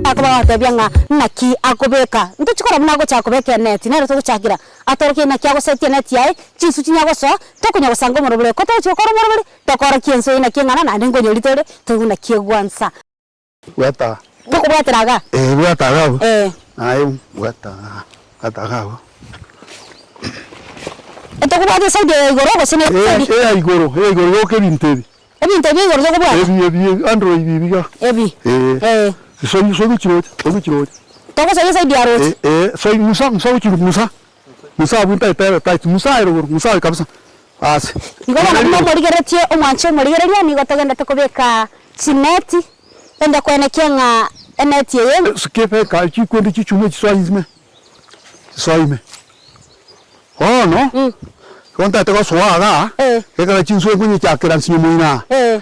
Akobabatebia ng'a naki akobeka, ntochi korora buna agochaka kobeka eneti, nere togochakera atorokie naki agosetia eneti yaye, chinsu chinya gosoa, tokonya gosanga omorobori oye, ko togochi gokora omorobori, tokorokia ense eye naki eng'ana naende nkonyori tore, toigwe naki egwansa. Bwata. Tokobwatera igaa? Eh, bwata iga abwo. Eh. Aye bwata igaa, bwata iga abwo. Tokobwata eside ya igoro gose ne Eh, eya igoro, eya igoro goka ebinto ebi. Ebinto ebi igoro tokobwata? Ebi, ebi, ebi, android ebi iga. Ebi? Eh. Eh. Soi, soi gochia roche, soi gochia roche. Togosoia eside ya roche? Eh, eh, soi ng'usa, ng'usa gochia ng'usa. Ng'usa abwo ntaete ebe tight, ng'usa aye rogoro, ng'usa aye kabisa. Baas. Igo bono buna omorigeretie omwanche omorigereria nigo togendete kobeka chineti, togende koenekia ng'a eneti eye. Sike beka chikwende chichuma echi soa ime, chisoa ime. Bono, igo ntaete gosoa igaa, Eh. ekero chinswe nkonyichakera nsinye moino aa. Eh.